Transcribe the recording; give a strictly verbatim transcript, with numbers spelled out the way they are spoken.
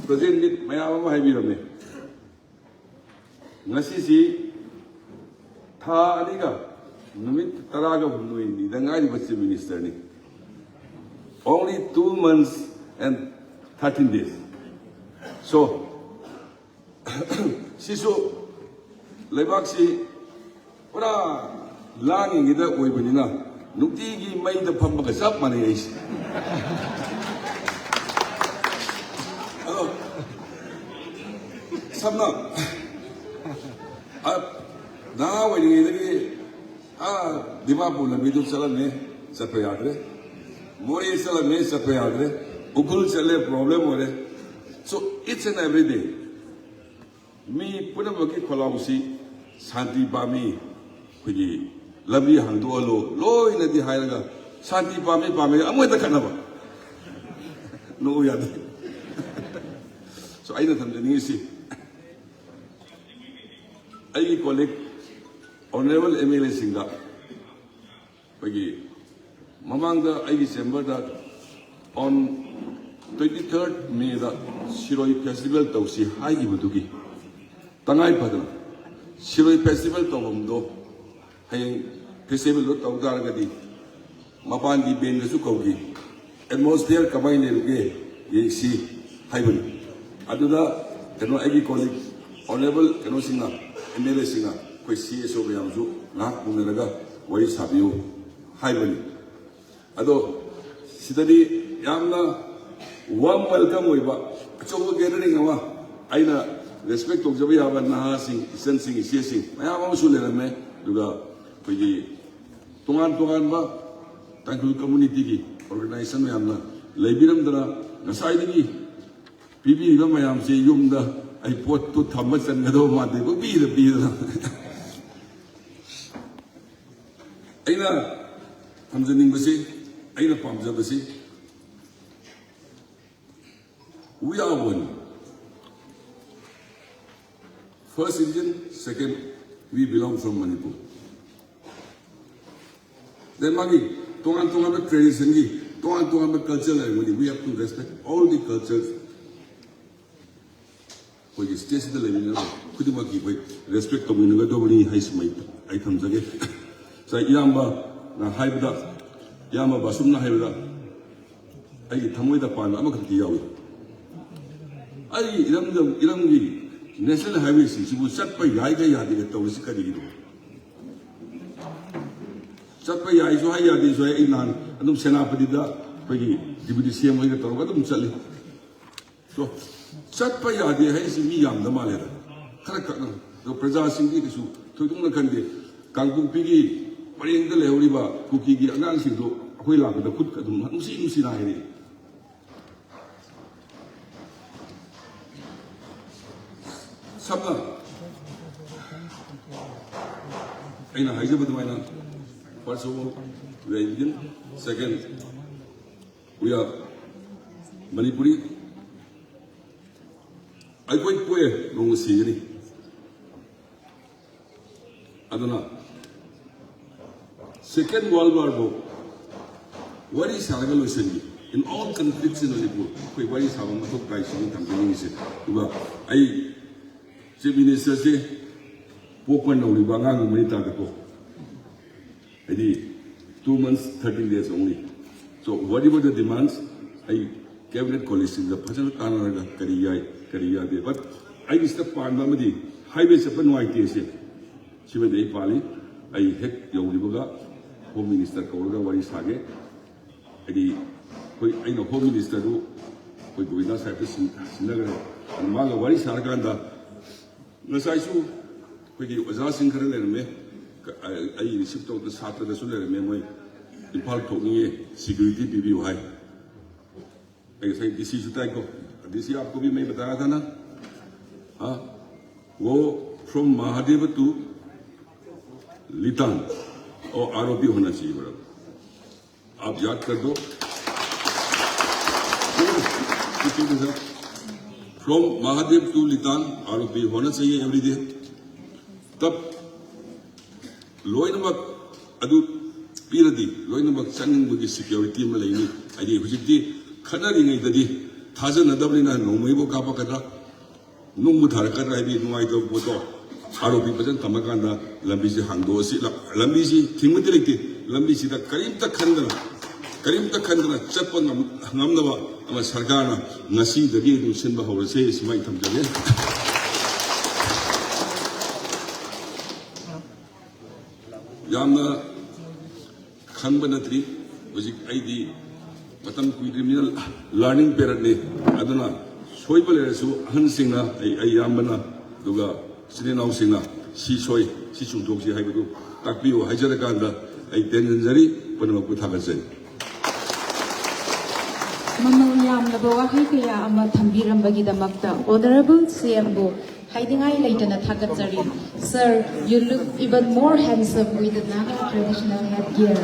President ꯃꯌꯥꯝ ꯑꯃ ꯍꯥꯏꯕꯤꯔꯝꯃꯦ꯫ ꯉꯁꯤꯁꯤ ꯊꯥ ꯑꯅꯤꯒ ꯅꯨꯃꯤꯠ ꯇꯔꯥꯒ ꯍꯨꯝꯗꯣꯏꯅꯤꯗ ꯉꯥꯏꯔꯤꯕ Chief Minister ꯅꯤ꯫ Only two months and thirteen days. So, ꯁꯤꯁꯨ ꯂꯩꯕꯥꯛꯁꯤ ꯄꯨꯔꯥ ꯂꯥꯡꯉꯤꯉꯩꯗ ꯑꯣꯏꯕꯅꯤꯅ ꯅꯨꯡꯇꯤꯒꯤ ꯃꯩꯗ ꯐꯝꯕꯒ ꯆꯞ ꯃꯥꯟꯅꯩ ꯑꯩꯁꯦ꯫ ꯑꯗꯣ ꯁꯝꯅ, ꯑ, ꯅꯍꯥ ꯑꯣꯏꯔꯤꯉꯩꯗꯒꯤ ꯑꯥ ꯗꯤꯃꯥꯄꯨꯔ ꯂꯝꯕꯤꯗꯨ ꯆꯠꯂꯝꯃꯦ, ꯆꯠꯄ ꯌꯥꯗ꯭ꯔꯦ꯫ ꯃꯣꯔꯦ ꯆꯠꯂꯝꯃꯦ, ꯆꯠꯄ ꯌꯥꯗ꯭ꯔꯦ꯫ ꯎꯈ꯭ꯔꯨꯜ ꯆꯠꯂꯦ, problem ꯑꯣꯏꯔꯦ꯫ So each and every day ꯃꯤ ꯄꯨꯝꯅꯃꯛꯀꯤ ꯈꯣꯜꯂꯥꯎꯁꯤ ꯁꯥꯟꯇꯤ ꯄꯥꯝꯃꯤ, ꯑꯩꯈꯣꯏꯒꯤ ꯂꯝꯕꯤ ꯍꯥꯡꯗꯣꯛꯍꯜꯂꯣ ꯂꯣꯏꯅꯗꯤ ꯍꯥꯏꯔꯒ ꯁꯥꯟꯇꯤ ꯄꯥꯝꯃꯤ ꯄꯥꯝꯃꯤ ꯑꯃꯨꯛ ꯍꯦꯛꯇ ꯈꯠꯅꯕ꯫ ꯅꯣꯛꯎ ꯌꯥꯗꯦ꯫ So ꯑꯩꯅ ꯊꯝꯖꯅꯤꯡꯉꯤꯁꯤ ꯑꯩꯒꯤ colleague honourable MLA ꯁꯤꯡꯗ ꯑꯩꯈꯣꯏꯒꯤ ꯃꯃꯥꯡꯗ ꯑꯩꯒꯤ chamber the on twenty third May the Shirui festival ꯇꯧꯁꯤ ꯍꯥꯏꯈꯤꯕꯗꯨꯒꯤ ꯇꯉꯥꯏ ꯐꯗꯅ ꯁꯤꯔꯣꯏ festival ꯇꯧꯐꯝꯗꯣ ꯍꯌꯦꯡ festival ꯗꯣ ꯇꯧ ꯇꯥꯔꯒꯗꯤ ꯃꯄꯥꯟꯒꯤ band ꯗꯁꯨ ꯀꯧꯈꯤ, atmosphere ꯀꯃꯥꯏꯅ ꯂꯩꯔꯨꯒꯦ ꯌꯦꯡꯁꯤ ꯍꯥꯏꯕꯅꯤ꯫ ꯑꯗꯨꯗ ꯀꯩꯅꯣ ꯑꯩꯒꯤ colleague honourable ꯀꯩꯅꯣꯁꯤꯡꯅ, MLA ꯁꯤꯡꯅ ꯑꯩꯈꯣꯏ CSO ꯃꯌꯥꯝꯁꯨ ꯉꯥꯏꯍꯥꯛ ꯎꯅꯔꯒ ꯋꯥꯔꯤ ꯁꯥꯕꯤꯌꯨ ꯍꯥꯏꯕꯅꯤ꯫ ꯑꯗꯣ ꯁꯤꯗꯗꯤ ꯌꯥꯝꯅ warm welcome ꯑꯣꯏꯕ ꯑꯆꯧꯕ gathering ꯑꯃ, ꯑꯩꯅ respect ꯇꯧꯖꯕ ꯌꯥꯕ ꯅꯍꯥꯁꯤꯡ, ꯏꯆꯟꯁꯤꯡ, ꯏꯆꯦꯁꯤꯡ ꯃꯌꯥꯝ ꯑꯃꯁꯨ ꯂꯩꯔꯝꯃꯦ꯫ ꯑꯗꯨꯒ ꯑꯩꯈꯣꯏꯒꯤ ꯇꯣꯉꯥꯟ ꯇꯣꯉꯥꯟꯕ ꯇꯥꯡꯈꯨꯜ community ꯒꯤ organization ꯃꯌꯥꯝꯅ ꯂꯩꯕꯤꯔꯝꯗꯅ ꯉꯁꯥꯏꯗꯒꯤ ꯄꯤꯕꯤꯔꯤꯕ ꯃꯌꯥꯝꯁꯦ ꯌꯨꯝꯗ ꯑꯩ ꯄꯣꯠꯇꯨ ꯊꯝꯕ ꯆꯟꯒꯗꯧꯕ ꯃꯥꯟꯗꯦ, ꯄꯪꯄꯤꯗ ꯄꯤꯗꯅ꯫ ꯑꯩꯅ ꯊꯝꯖꯅꯤꯡꯕꯁꯤ, ꯑꯩꯅ ꯄꯥꯝꯖꯕꯁꯤ, we are one. First Indian, second, we belong from Manipur. Then ꯃꯥꯒꯤ ꯇꯣꯉꯥꯟ ꯇꯣꯉꯥꯟꯕ tradition ꯒꯤ ꯇꯣꯉꯥꯟ ꯇꯣꯉꯥꯟꯕ ꯀꯜꯆꯔ ꯂꯩꯔꯝꯒꯅꯤ, we have to respect all the cultures꯫ ꯑꯩꯈꯣꯏꯒꯤ ꯁ꯭ꯇꯦꯠꯁꯤꯗ ꯂꯩꯃꯤꯟꯅꯕ ꯈꯨꯗꯤꯡꯃꯛꯀꯤ ꯑꯩꯈꯣꯏ ꯔꯦꯁꯄꯦꯛ ꯇꯧꯃꯤꯟꯅꯒꯗꯧꯕꯅꯤ ꯍꯥꯏꯁꯤꯃ ꯑꯩ ꯊꯝꯖꯒꯦ꯫ ꯉꯁꯥꯏ ꯏꯌꯥꯝꯕꯅ ꯍꯥꯏꯕꯗ, ꯏꯌꯥꯝꯕ ꯕꯥꯁꯨꯝꯅ ꯍꯥꯏꯕꯗ ꯑꯩꯒꯤ ꯊꯃꯣꯏꯗ ꯄꯥꯟꯕ ꯑꯃꯈꯛꯇꯤ ꯌꯥꯎꯏ꯫ ꯑꯩꯒꯤ ꯏꯔꯝꯗꯝ, ꯏꯔꯝꯒꯤ ꯅꯦꯁꯅꯦꯜ ꯍꯥꯏꯋꯦꯁꯤꯡꯁꯤꯕꯨ ꯆꯠꯄ ꯌꯥꯏꯒ ꯌꯥꯗꯦꯒ ꯇꯧꯔꯤꯁꯤ ꯀꯔꯤꯒꯤꯅꯣ? ꯆꯠꯄ ꯌꯥꯏꯁꯨ ꯍꯥꯏ, ꯌꯥꯗꯦꯁꯨ ꯍꯥꯏ꯫ ꯑꯩ ꯅꯍꯥꯟ ꯑꯗꯨꯝ ꯁꯦꯅꯥꯄꯇꯤꯗ ꯑꯩꯈꯣꯏꯒꯤ ꯗꯤꯄꯨꯇꯤ ꯁꯤ ꯑꯦꯝ ꯍꯣꯏꯒ ꯇꯧꯔꯒ ꯑꯗꯨꯝ ꯆꯠꯂꯤ꯫ ꯑꯗꯣ ꯆꯠꯄ ꯌꯥꯗꯦ ꯍꯥꯏꯔꯤꯁꯤ ꯃꯤ ꯌꯥꯝꯗ ꯃꯥꯜꯂꯦꯗ, ꯈꯔ ꯈꯛꯅ꯫ ꯑꯗꯣ ꯄ꯭ꯔꯖꯥꯁꯤꯡꯗꯤ ꯀꯩꯁꯨ ꯊꯣꯏꯗꯣꯛꯅ ꯈꯟꯗꯦ꯫ ꯀꯥꯡꯄꯣꯛꯄꯤꯒꯤ ꯄꯔꯦꯡꯗ ꯂꯩꯍꯧꯔꯤꯕ ꯀꯨꯀꯤꯒꯤ ꯑꯉꯥꯡꯁꯤꯡꯗꯣ ꯑꯩꯈꯣꯏ ꯂꯥꯛꯄꯗ ꯈꯨꯠ ꯑꯗꯨꯝ ꯅꯨꯡꯁꯤ ꯅꯨꯡꯁꯤꯅ ꯍꯥꯏꯔꯛꯏ꯫ ꯁꯝꯅ ꯑꯩꯅ ꯍꯥꯏꯖꯕ ꯑꯗꯨꯃꯥꯏꯅ, first of all, we are Indian, second, we are Manipuri, ꯑꯩꯈꯣꯏ ꯄꯣꯛꯑꯦ, ꯅꯣꯡꯃ ꯁꯤꯒꯅꯤ꯫ ꯑꯗꯨꯅ second world war ꯐꯥꯎ ꯋꯥꯔꯤ ꯁꯥꯔꯒ ꯂꯣꯏꯁꯤꯟꯈꯤ꯫ In all conflicts in Manipur ꯑꯩꯈꯣꯏ ꯋꯥꯔꯤ ꯁꯥꯕ ꯃꯊꯧ ꯇꯥꯏ ꯁꯤꯅꯤ ꯊꯝꯖꯅꯤꯡꯉꯤꯁꯦ꯫ ꯑꯗꯨꯒ ꯑꯩ ꯆꯤꯐ ꯃꯤꯅꯤꯁꯇꯔꯁꯦ ꯄꯣꯛꯄ ꯅꯧꯔꯤꯕ ꯑꯉꯥꯡꯒꯨꯝꯕꯅꯤ ꯇꯥꯗꯀꯣ꯫ ꯍꯥꯏꯗꯤ, two months, thirteen days only. So whatever the demands, ꯑꯩ ꯀꯦꯕꯤꯅꯦꯠ ꯀꯣꯂꯤꯖꯁꯤꯡꯗ ꯐꯖꯅ ꯇꯥꯟꯅꯔꯒ ꯀꯔꯤ ꯌꯥꯏ, ꯀꯔꯤ ꯌꯥꯗꯦ꯫ But ꯑꯩꯒꯤ ꯁꯤꯗ ꯄꯥꯟꯕ ꯑꯃꯗꯤ ꯍꯥꯏꯋꯦ ꯆꯠꯄ ꯅꯨꯡꯉꯥꯏꯇꯦ ꯁꯦ, ꯁꯤꯃꯗꯤ ꯑꯩ ꯄꯥꯜꯂꯤ꯫ ꯑꯩ ꯍꯦꯛ ꯌꯧꯈꯤꯕꯒ ꯍꯣꯝ ꯃꯤꯅꯤꯁꯇꯔ ꯀꯧꯔꯒ ꯋꯥꯔꯤ ꯁꯥꯒꯦ꯫ ꯍꯥꯏꯗꯤ, ꯑꯩꯈꯣꯏ, ꯑꯩꯅ ꯍꯣꯝ ꯃꯤꯅꯤꯁꯇꯔꯗꯨ ꯑꯩꯈꯣꯏ ꯒꯣꯕꯤꯟꯗ ꯁꯥꯍꯦꯕꯇ ꯁꯤꯟ-, ꯁꯤꯟꯅꯈ꯭ꯔꯦ꯫ ꯑꯗꯨ ꯃꯥꯒ ꯋꯥꯔꯤ ꯁꯥꯔꯀꯥꯟꯗ ꯉꯁꯥꯏꯁꯨ ꯑꯩꯈꯣꯏꯒꯤ ꯑꯣꯖꯥꯁꯤꯡ ꯈꯔ ꯂꯩꯔꯝꯃꯦ, ꯑꯩ ꯔꯤꯁꯤꯞ ꯇꯧꯗ ꯁꯥꯇ꯭ꯔꯗꯁꯨ ꯂꯩꯔꯝꯃꯦ, ꯃꯣꯏ ꯏꯝꯐꯥꯜ ꯊꯣꯛꯅꯤꯡꯉꯦ, ꯁꯤꯀ꯭ꯌꯨꯔꯤꯇꯤ ꯄꯤꯕꯤꯌꯨ ꯍꯥꯏ꯫ ꯑꯩ ꯉꯁꯥꯏ ꯗꯤ ꯁꯤꯁꯨ ꯇꯥꯏꯀꯣ, ꯗꯤ ꯁꯤ, आपको भी मैं बताया था ना, हाँ, वो from महादेव to लितान और आरोपी होना चाहिए, बराबर। आप याद कर दो। From महादेव to लितान आरोपी होना चाहिए every day। तब ꯂꯣꯏꯅꯃꯛ ꯑꯗꯨ ꯄꯤꯔꯗꯤ ꯂꯣꯏꯅꯃꯛ ꯆꯠꯅꯤꯡꯕꯒꯤ ꯁꯤꯀ꯭ꯌꯨꯔꯤꯇꯤ ꯑꯃ ꯂꯩꯅꯤ꯫ ꯍꯥꯏꯗꯤ ꯍꯧꯖꯤꯛꯇꯤ ꯈꯠꯅꯔꯤꯉꯩꯗꯗꯤ ꯊꯥꯖꯅꯗꯕꯅꯤꯅ ꯅꯣꯡꯃꯩꯕꯨ ꯀꯥꯞꯄꯛꯀꯗ꯭ꯔꯥ, ꯅꯨꯡꯕꯨ ꯊꯥꯔꯛꯀꯗ꯭ꯔꯥ ꯍꯥꯏꯕꯒꯤ ꯅꯨꯡꯉꯥꯏꯇꯕ ꯄꯣꯠꯇꯣ ꯑꯥꯔꯣꯄꯤ ꯐꯖꯅ ꯊꯝꯃꯀꯥꯟꯗ ꯂꯝꯕꯤꯁꯤ ꯍꯥꯡꯗꯣꯛꯑꯁꯤ꯫ ꯂ-, ꯂꯝꯕꯤꯁꯤ ꯊꯤꯡꯕꯗꯤ ꯂꯩꯇꯦ꯫ ꯂꯝꯕꯤꯁꯤꯗ ꯀꯔꯤꯝꯇ ꯈꯟꯗꯅ, ꯀꯔꯤꯝꯇ ꯈꯟꯗꯅ ꯆꯠꯄ ꯉꯝ-, ꯉꯝꯅꯕ ꯑꯃ ꯁꯔꯀꯥꯔꯅ ꯉꯁꯤꯗꯒꯤ ꯑꯗꯨꯝ ꯁꯤꯟꯕ ꯍꯧꯔꯁꯦ꯫ ꯁꯨꯃꯥꯏꯅ ꯊꯝꯖꯒꯦ꯫ ꯌꯥꯝꯅ ꯈꯪꯕ ꯅꯠꯇ꯭ꯔꯤ꯫ ꯍꯧꯖꯤꯛ ꯑꯩꯗꯤ ꯃꯇꯝ ꯀꯨꯏꯗ꯭ꯔꯤꯕꯅꯤꯅ ꯂꯔꯅꯤꯡ ꯄꯦꯔꯠꯅꯤ꯫ ꯑꯗꯨꯅ ꯁꯣꯏꯕ ꯂꯩꯔꯁꯨ ꯑꯍꯟꯁꯤꯡꯅ, ꯑꯩ, ꯑꯩ ꯏꯌꯥꯝꯕꯅ, ꯑꯗꯨꯒ ꯏꯆꯤꯟ ꯏꯅꯥꯎꯁꯤꯡꯅ ꯁꯤ ꯁꯣꯏ, ꯁꯤ ꯆꯨꯝꯊꯣꯛꯁꯤ ꯍꯥꯏꯕꯗꯨ ꯇꯥꯛꯄꯤꯌꯨ ꯍꯥꯏꯖꯔꯀꯥꯟꯗ ꯑꯩ ꯇꯦꯟꯖꯟꯖꯔꯤ꯫ ꯄꯨꯝꯅꯃꯛꯄꯨ ꯊꯥꯒꯠꯆꯔꯤ꯫ ꯃꯃꯜ ꯌꯥꯝꯂꯕ ꯋꯥꯍꯩ ꯀꯌꯥ ꯑꯃ ꯊꯝꯕꯤꯔꯝꯕꯒꯤꯗꯃꯛꯇ Honourable ꯁꯤ ꯑꯦꯝꯕꯨ ꯍꯥꯏꯅꯤꯡꯉꯥꯏ ꯂꯩꯇꯅ ꯊꯥꯒꯠꯆꯔꯤ꯫ Sir, you look even more handsome with the Naga traditional headgear.